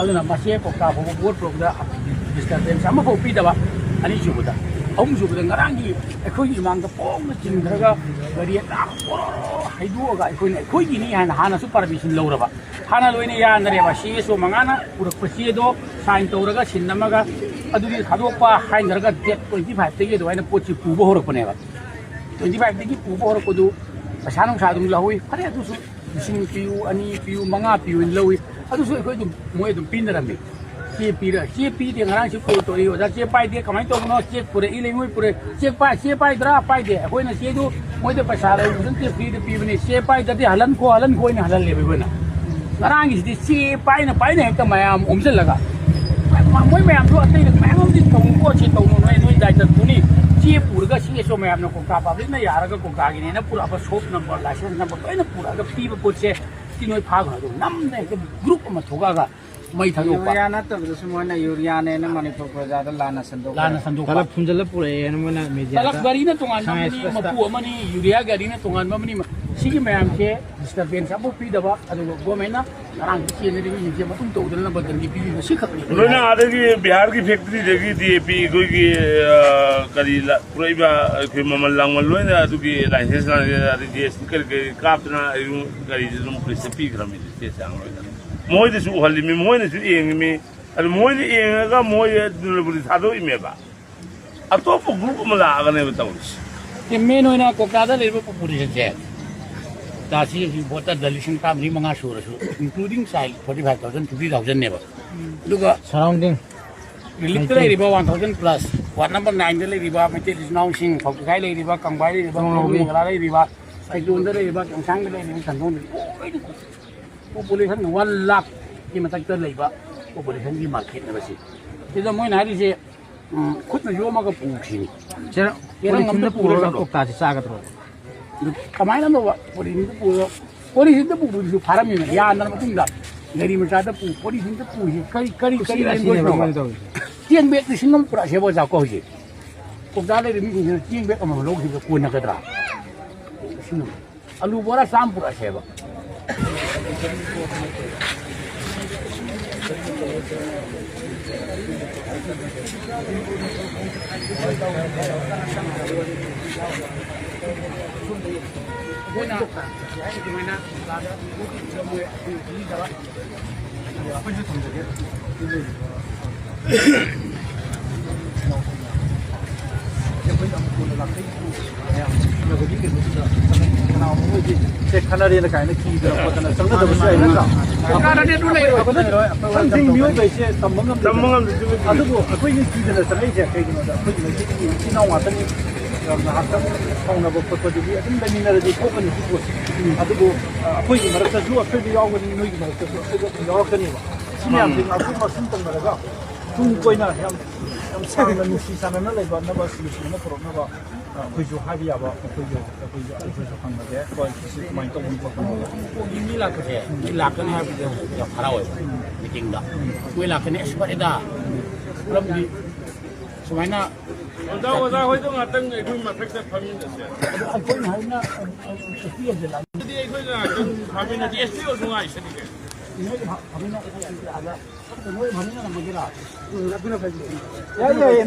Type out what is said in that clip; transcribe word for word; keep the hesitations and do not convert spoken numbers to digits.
ꯑꯗꯨꯅ ꯃꯁꯤ ꯀꯣꯛꯇꯥ ꯐꯥꯎꯕ ꯕꯣꯠ ꯄꯨꯔꯛꯄꯗ ꯗꯤꯁꯇꯔꯕꯦꯟꯁ ꯑꯃꯐꯥꯎ ꯄꯤꯗꯕ, ꯑꯅꯤꯁꯨꯕꯗ, ꯑꯍꯨꯝꯁꯨꯕꯗ ꯉꯔꯥꯡꯒꯤ ꯑꯩꯈꯣꯏꯒꯤ ꯏꯃꯥꯡꯗ ꯄꯣꯡꯅ ꯆꯤꯡꯊꯔꯒ ꯒꯥꯔꯤ ꯑꯇꯥꯡꯕ ꯄꯣꯔꯣꯔꯣ ꯍꯩꯗꯣꯛꯑꯒ ꯑꯩꯈꯣꯏꯅ ꯑꯩꯈꯣꯏꯒꯤꯅꯤ ꯍꯥꯏꯅ ꯍꯥꯟꯅꯁꯨ ꯄꯥꯔꯃꯤꯁꯟ ꯂꯧꯔꯕ, ꯍꯥꯟꯅ ꯂꯣꯏꯅ ꯌꯥꯅꯔꯦꯕ꯫ ꯁꯤ ꯑꯦꯁ ꯑꯣ ꯃꯉꯥꯅ ꯄꯨꯔꯛꯄ ꯆꯦꯗꯣ ꯁꯥꯏꯟ ꯇꯧꯔꯒ ꯁꯤꯟ ꯑꯃꯒ ꯑꯗꯨꯗꯤ ꯊꯥꯗꯣꯛꯄ ꯍꯥꯏꯅꯔꯒ ꯗꯦꯠ ꯇ꯭ꯋꯦꯟꯇꯤ ꯐꯥꯏꯚꯇꯒꯤ ꯑꯗꯨꯃꯥꯏꯅ ꯄꯣꯠꯁꯤ ꯄꯨꯕ ꯍꯧꯔꯛꯄꯅꯦꯕ꯫ ꯇ꯭ꯋꯦꯟꯇꯤ ꯐꯥꯏꯚꯇꯒꯤ ꯄꯨꯕ ꯍꯧꯔꯛꯄꯗꯨ ꯄꯩꯁꯥ ꯅꯨꯡꯁꯥ ꯑꯗꯨꯝ ꯂꯧꯍꯧꯏ꯫ ꯐꯔꯦ, ꯑꯗꯨꯁꯨ ꯂꯤꯁꯤꯡ ꯄꯤꯌꯨ, ꯑꯅꯤ ꯄꯤꯌꯨ, ꯃꯉꯥ ꯄꯤꯌꯨ ꯍꯥꯏꯅ ꯂꯧꯏ꯫ ꯑꯗꯨꯁꯨ ꯑꯩꯈꯣꯏ ꯑꯗꯨꯝ, ꯃꯣꯏ ꯑꯗꯨꯝ ꯄꯤꯅꯔꯝꯃꯤ꯫ ꯆꯦ ꯄꯤꯔ-, ꯆꯦ ꯄꯤꯗꯦ꯫ ꯉꯔꯥꯡꯁꯤ ꯀꯣꯜ ꯇꯧꯔꯛꯏ, "ꯑꯣꯖꯥ, ꯆꯦ ꯄꯥꯏꯗꯦ, ꯀꯃꯥꯏꯅ ꯇꯧꯕꯅꯣ? ꯆꯦꯛ ꯄꯨꯔꯛꯏ, ꯂꯩꯉꯣꯏ ꯄꯨꯔꯛꯏ, ꯆꯦꯛ ꯄꯥꯏ-, ꯆꯦ ꯄꯥꯏꯗ꯭ꯔꯥ?" ꯄꯥꯏꯗꯦ꯫ ꯑꯩꯈꯣꯏꯅ ꯆꯦꯗꯨ ꯃꯣꯏꯗ ꯄꯩꯁꯥ ꯂꯧꯕꯁꯨ ꯅꯠꯇꯦ, ꯐ꯭ꯔꯤꯗ ꯄꯤꯕꯅꯤ꯫ ꯆꯦ ꯄꯥꯏꯗ꯭ꯔꯗꯤ ꯍꯜꯍꯟꯈꯣ, ꯍꯜꯍꯟꯈꯣ ꯍꯥꯏꯅ ꯍꯜꯍꯜꯂꯦꯕ ꯑꯩꯈꯣꯏꯅ꯫ ꯉꯔꯥꯡꯒꯤꯁꯤꯗꯤ ꯆꯦ ꯄꯥꯏꯅ ꯄꯥꯏꯅ ꯍꯦꯛꯇ ꯃꯌꯥꯝ ꯑꯣꯝꯁꯤꯜꯂꯒ, ꯃꯣꯏ ꯃꯌꯥꯝꯁꯨ ꯑꯇꯩꯗ ꯃꯌꯥꯝ ꯑꯃꯗꯤ ꯇꯧꯅꯨꯀꯣ, ꯁꯤ ꯇꯧꯅꯨ, ꯅꯣꯏ, ꯅꯣꯏ ꯗꯥꯏꯇ ꯄꯨꯅꯤ꯫ ꯆꯦ ꯄꯨꯔꯒ ꯁꯤ ꯑꯦꯁ ꯑꯣ ꯃꯌꯥꯝꯅ ꯀꯣꯛꯇꯥ ꯄꯥꯕ꯭ꯂꯤꯛꯅ ꯌꯥꯔꯒ ꯀꯣꯛꯇꯥꯒꯤꯅꯦꯅ ꯄꯨꯔꯛꯑꯕ ꯁꯣꯞ ꯅꯝꯕꯔ, ꯂꯥꯏꯁꯦꯟꯁ ꯅꯝꯕꯔ ꯂꯣꯏꯅ ꯄꯨꯔꯛꯑꯒ ꯄꯤꯕ ꯄꯣꯠꯁꯦ ꯁꯤ ꯅꯣꯏ ꯐꯥꯈ꯭ꯔꯣ꯫ ꯑꯗꯨ ꯅꯝꯅ ꯍꯦꯛꯇ ꯒ꯭ꯔꯨꯞ ꯑꯃ ꯊꯣꯛꯂꯛꯑꯒ ꯃꯩ ꯊꯥꯗꯣꯛꯄ꯫ ꯌꯨꯔꯤꯌꯥ ꯅꯠꯇꯕꯗꯁꯨ ꯃꯣꯏꯅ ꯌꯨꯔꯤꯌꯥꯅꯦꯅ ꯃꯅꯤꯄꯨꯔ ꯄ꯭ꯔꯖꯥꯗ ꯂꯥꯟꯅ ꯁꯟꯗꯣꯛꯄ꯫ ꯂꯥꯟꯅ ꯁꯟꯗꯣꯛꯄ꯫ ꯇꯂꯞ ꯐꯨꯟꯖꯜꯂ ꯄꯨꯔꯛꯑꯦꯅ ꯃꯣꯏꯅ ꯃꯦꯗꯤꯌꯥꯗ ꯇꯂꯞ ꯒꯥꯔꯤꯅ ꯇꯣꯉꯥꯟꯕ ꯁꯉꯥꯏ ꯑꯃꯅꯤ, ꯑꯦꯛꯁꯄ꯭ꯔꯦꯁꯇ꯫ ꯃꯄꯨ ꯑꯃꯅꯤ, ꯌꯨꯔꯤꯌꯥ ꯒꯥꯔꯤꯅ ꯇꯣꯉꯥꯟꯕ ꯑꯃꯅꯤ꯫ ꯁꯤꯒꯤ ꯃꯌꯥꯝꯁꯦ ꯗꯤꯁꯇꯔꯕꯦꯟꯁ ꯑꯃꯐꯥꯎ ꯄꯤꯗꯕ, ꯑꯗꯨꯒ ꯒꯣꯔꯃꯦꯟꯅ ꯉꯔꯥꯡꯁꯨ ꯆꯦꯟꯅꯔꯤꯕꯁꯤꯡꯁꯦ ꯃꯇꯨꯡ ꯇꯧꯗꯅꯕ ꯗꯟꯗꯤ ꯄꯤꯕꯤꯕ ꯁꯤ ꯈꯛꯅꯤ꯫ ꯂꯣꯏꯅ ꯑꯥꯗꯒꯤ ꯕꯤꯍꯥꯔꯒꯤ ꯐꯦꯛꯇ꯭ꯔꯤꯗꯒꯤ ꯗꯤ ꯑꯦ ꯄꯤ ꯑꯩꯈꯣꯏꯒꯤ, ꯑ, ꯀꯔꯤ ꯂ-, ꯄꯨꯔꯛꯏꯕ ꯑꯩꯈꯣꯏ ꯃꯃꯜ ꯂꯥꯡꯃꯜ ꯂꯣꯏꯅ ꯑꯗꯨꯒꯤ ꯂꯥꯏꯁꯦꯟꯁ ꯂꯥꯡꯁꯦꯟꯁ ꯑꯗꯩ ꯖꯤ ꯑꯦꯁ ꯇꯤ ꯀꯔꯤ ꯀꯔꯤ ꯀꯥꯞꯇꯅ ꯑꯩ ꯒꯥꯔꯤꯁꯦ ꯑꯗꯨꯝ ꯄꯨꯂꯤꯁꯇ ꯄꯤꯈ꯭ꯔꯕꯅꯤ ꯆꯦ ꯆꯥꯡ ꯂꯣꯏꯅ꯫ ꯃꯣꯏꯗꯁꯨ ꯎꯍꯜꯂꯤꯃꯤ, ꯃꯣꯏꯅꯁꯨ ꯌꯦꯡꯉꯤꯃꯤ꯫ ꯑꯗꯨ ꯃꯣꯏꯅ ꯌꯦꯡꯉꯒ ꯃꯣꯏ ꯑꯗꯨꯅꯕꯨꯗꯤ ꯊꯥꯗꯣꯛꯏꯃꯦꯕ꯫ ꯑꯇꯣꯞꯄ ꯒ꯭ꯔꯨꯞ ꯑꯃ ꯂꯥꯛꯑꯒꯅꯦꯕ ꯇꯧꯔꯤꯁꯦ꯫ ꯁꯤ ꯃꯦꯟ ꯑꯣꯏꯅ ꯀꯣꯛꯇꯥꯗ ꯂꯩꯔꯤꯕ ꯄꯣꯄꯨꯂꯦꯁꯟꯁꯦ ꯇꯥꯁꯤ ꯍꯧꯖꯤꯛ ꯚꯣꯇꯔꯗ ꯂꯤꯁꯤꯡ ꯇꯔꯥꯃꯔꯤ ꯃꯉꯥ ꯁꯨꯔꯁꯨ, including child forty five thousand, fifty thousand ꯅꯦꯕ꯫ ꯑꯗꯨꯒ ꯁꯔꯥꯎꯟꯗꯤꯡ ꯔꯤꯂꯤꯐꯇ ꯂꯩꯇ꯭ꯔꯤ꯫ ꯂꯩꯔꯤꯕ one thousand plus, ward number ꯅꯥꯏꯟꯗ ꯂꯩꯔꯤꯕ ꯃꯩꯇꯩ ꯏꯆꯤꯜ ꯏꯅꯥꯎꯁꯤꯡ, ꯐꯧꯀꯤꯈꯥꯏ ꯂꯩꯔꯤꯕ, ꯀꯪꯕꯥꯏ ꯂꯩꯔꯤꯕ, ꯇꯣꯉꯥꯎꯕꯤ꯫ ꯀꯣꯡꯕꯤ ꯃꯦꯘꯂꯥ ꯂꯩꯔꯤꯕ, ꯁꯩꯇꯣꯟꯗ ꯂꯩꯔꯤꯕ, ꯀꯦꯝꯁꯥꯡꯗ ꯂꯩꯔꯤꯕ, ꯁꯟꯗꯣꯡꯗ ꯂꯩꯔꯤꯕ, ꯂꯣꯏꯅ ꯄꯣꯄꯨꯂꯦꯁꯟ ꯋꯥꯟ ꯂꯥꯈꯀꯤ ꯃꯊꯛꯇ ꯂꯩꯕ ꯄꯣꯄꯨꯂꯦꯁꯟꯒꯤ ꯃꯥꯔꯀꯦꯠꯅꯦꯕ ꯁꯤ꯫ ꯁꯤꯗ ꯃꯣꯏꯅ ꯍꯥꯏꯔꯤꯁꯦ, ꯎꯝ, ꯈꯨꯠꯅ ꯌꯣꯝꯃꯒ ꯄꯨꯈꯤꯅꯤ꯫ ꯁꯤꯗ ꯆꯦꯔꯪ ꯑꯝꯇ ꯄꯣꯂꯤꯊꯤꯟꯗ ꯄꯨꯔꯒ ꯄꯨꯔꯒ ꯆꯠꯂꯣ꯫ ꯀꯧꯇꯥꯁꯤ ꯆꯥꯒꯗ꯭ꯔꯣ? ꯑꯗꯨ ꯀꯃꯥꯏꯅ ꯇꯧꯕ? ꯄꯣꯂꯤꯊꯤꯟꯗ ꯄꯨꯔꯒ, ꯄꯣꯂꯤꯊꯤꯟꯗ ꯄꯨꯕꯗꯨꯁꯨ ꯐꯥꯔꯝꯃꯤꯅ ꯌꯥꯗꯅ ꯃꯇꯨꯡꯗ ꯒꯥꯔꯤ ꯃꯆꯥꯗ ꯄꯨ, ꯄꯣꯂꯤꯊꯤꯟꯗ ꯄꯨꯁꯤ ꯀꯔꯤ, ꯀꯔꯤ, ꯀꯔꯤ ꯀꯨꯁꯤ ꯔꯥꯁꯤꯅꯦꯕ ꯂꯦꯡꯒ꯭ꯋꯦꯖꯅꯣꯕ? ꯃꯣꯏꯅ ꯇꯧꯔꯤꯁꯦ꯫ ꯆꯦꯡ ꯕꯦꯒ ꯂꯤꯁꯤꯡ ꯑꯃ ꯄꯨꯔꯛꯑꯁꯦꯕ ꯑꯣꯖꯥꯀꯣ ꯍꯧꯖꯤꯛ꯫ ꯀꯣꯛꯇꯥ ꯂꯩꯔꯤꯕ ꯃꯤꯁꯤꯡꯁꯤꯅ ꯆꯦꯡ ꯕꯦꯒ ꯑꯃꯃꯝ ꯂꯧꯈꯤꯕꯗ ꯀꯣꯟꯅꯒꯗ꯭ꯔꯥ? ꯂꯤꯁꯤꯡ ꯑꯃ꯫ ꯑꯂꯨ ꯕꯣꯔꯥ ꯆꯥꯝꯃ ꯄꯨꯔꯛꯑꯁꯦꯕ꯫ ꯁꯦ ꯈꯟꯅꯔꯦꯅ ꯀꯥꯏꯅ ꯀꯤꯗꯅ ꯈꯣꯠꯇꯅ ꯆꯪꯅꯗꯕꯁꯨ ꯌꯥꯏ, ꯅꯠꯇ꯭ꯔꯥ? ꯀꯥꯟꯅꯗꯦ, ꯑꯗꯨ ꯂꯩꯔꯣꯏ꯫ ꯑꯩꯈꯣꯏ ꯁꯪꯁꯤꯡ ꯃꯤꯑꯣꯏꯕ ꯍꯥꯏꯁꯦ ꯇꯝꯕ ꯉꯝꯗꯦ꯫ ꯇꯝꯕ ꯉꯝꯗꯦ, ꯆꯨꯝꯃꯤ, ꯆꯨꯝꯃꯤ꯫ ꯑꯗꯨꯕꯨ ꯑꯩꯈꯣꯏꯅ ꯀꯤꯗꯅ ꯆꯪꯉꯛꯏꯁꯦ ꯀꯩꯒꯤꯅꯣꯗ, ꯑꯩꯈꯣꯏ ꯃꯩꯇꯩꯒꯤ ꯏꯆꯤꯟ ꯏꯅꯥꯎ ꯉꯥꯛꯇꯅꯤ꯫ ꯉꯥꯏꯍꯥꯛꯇꯪ ꯁꯥꯎꯅꯕ ꯈꯣꯠꯄꯗꯨꯗꯤ ꯑꯗꯨꯝ ꯂꯩꯃꯤꯟꯅꯔꯗꯤ ꯊꯣꯛꯀꯅꯤ ꯁꯤ ꯄꯣꯠꯁꯦ꯫ ꯑꯗꯨꯕꯨ, ꯑ, ꯑꯩꯈꯣꯏꯒꯤ ꯃꯔꯛꯇꯁꯨ ꯑꯁꯣꯏꯕ ꯌꯥꯎꯒꯅꯤ, ꯅꯣꯏꯒꯤ ꯃꯔꯛꯇꯁꯨ ꯑꯁꯣꯏꯕ ꯑꯗꯨꯝ ꯌꯥꯎꯔꯛꯀꯅꯦꯕ꯫ ꯁꯤ ꯃꯌꯥꯝꯁꯦ ꯉꯥꯛꯊꯣꯛ ꯉꯥꯛꯁꯤꯟ ꯇꯧꯅꯔꯒ ꯇꯨꯡ ꯀꯣꯏꯅ ꯌꯥꯝ, ꯌꯥꯝ ꯁꯥꯡꯅ ꯅꯨꯡꯁꯤ ꯆꯥꯟꯅꯅ ꯂꯩꯕ, ꯅꯕ ꯁꯤꯁꯨ ꯑꯃ ꯄꯨꯔꯛꯅꯕ, ꯑ, ꯑꯩꯈꯣꯏꯁꯨ ꯍꯥꯏꯕ ꯌꯥꯕ, ꯑꯩꯈꯣꯏꯁꯨ, ꯑꯩꯈꯣꯏꯁꯨ, ꯑꯩꯈꯣꯏꯁꯨ ꯍꯪꯉꯒꯦ꯫ ꯍꯣꯏ, ꯁꯤ ꯀꯃꯥꯏꯅ ꯇꯧꯕꯅꯣ ꯈꯣꯠꯄꯅꯣ꯫ ꯃꯤ ꯂꯥꯛꯄꯁꯦ, ꯃꯤ ꯂꯥꯛꯀꯅꯤ ꯍꯥꯏꯕꯁꯦ ꯌꯥꯝ ꯍꯔꯥꯎꯋꯦꯕ꯫ ꯃꯤꯇꯤꯡꯗ ꯃꯣꯏ ꯂꯥꯛꯀꯅꯤ, ꯑꯁ, ꯐꯔꯦꯗ꯫ ꯃꯔꯝꯗꯤ ꯁꯨꯃꯥꯏꯅ ꯑꯣꯖꯥ, ꯑꯣꯖꯥ ꯍꯣꯏꯗꯣ ꯉꯥꯛꯇꯪ ꯑꯩꯈꯣꯏ ꯃꯊꯛꯇ ꯐꯝꯃꯤꯟꯅꯁꯦ꯫ ꯑꯗꯣ ꯑꯩꯈꯣꯏꯅ ꯍꯥꯏꯅ, ꯑ, ꯑ, ꯑ, ꯄꯤꯔꯁꯦ ꯂꯥꯛ-, ꯑꯗꯨꯗꯤ ꯑꯩꯈꯣꯏ ꯉꯥꯛꯇꯪ ꯐꯝꯃꯤꯟꯅꯁꯦ꯫ ꯑꯦꯁ ꯗꯤ ꯑꯣꯁꯨ ꯉꯥꯏꯁꯤꯗꯤ ꯀꯩꯅꯣ꯫ ꯅꯣꯏ ꯐ-, ꯐꯝꯃꯤꯟꯅ-, ꯑꯥꯗ, ꯅꯣꯏ ꯐꯝꯃꯤꯟꯅꯔꯝꯃꯒꯦꯔꯥ? ꯎꯝ, ꯑꯗꯨꯅ ꯐꯩ꯫ ꯌꯥꯏ, ꯌꯥꯏ, ꯌꯥꯏ꯫